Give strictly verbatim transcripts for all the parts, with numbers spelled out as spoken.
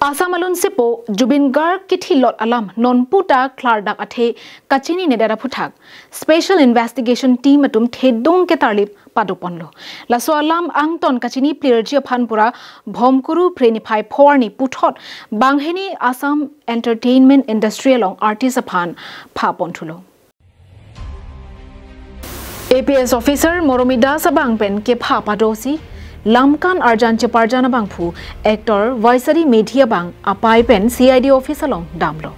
Assam alunsepo Zubeen Garg kithilot alam nonpu ta klardak athe kachininedet aphuthak Special Investigation Team atum thedung ketarlip padoponlo. Laso alam angton kachini plirji aphan pura Bhomkuru Phre niphai pho arni puthot banghini Assam entertainment industry along artist aphan phaponthulo. A P S officer Moromi Das abang pen kepha padosi lamkan arjan cheparjan abangphu actor Vaishali Medhi abang apai pen C I D office along damlo.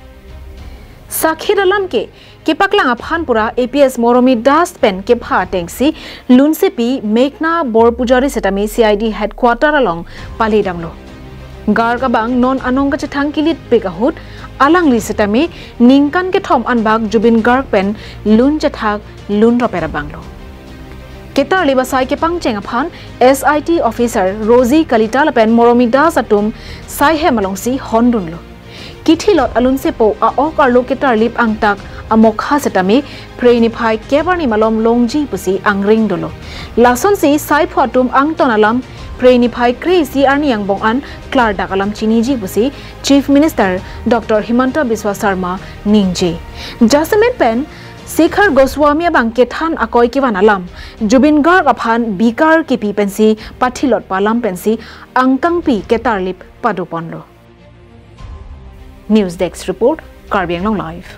Sakhi alam ke kepaklang aphan pura A P S Moromi Das pen kepha atengsi lunsepi Meghna Borpujari setame C I D headquarter along pale damlo. Garg abang non anong kachethang kilitpik ahut alangli setame ningkan kethom anbak Zubeen Garg pen lun chethak lun ropet abanglo. Ketarlip asai kepangcheng aphan S I T officer Rosie Kalita lapen Moromi Das atum saihem alongsi hondunlo. Kithilot alunsepo a-ok arlo ketarlip angtak amokha setame Phre niphai kep arni malom longji pusi angring dolo. Lasonsi saiphu atum angton alam Phre niphai kre-isi arni angbong an klardak alam chiniji pusi Chief Minister Doctor Himanta Biswa Sarma ningje. Jasemet pen Shikhar Goswami abang kethan akoi kevan alam Zubeen Garg aphan bikar kipi pensi pathilot pu alam pensi angkangpi ketarlip padoponlo. News Desk Report, Karbi Anglong Live.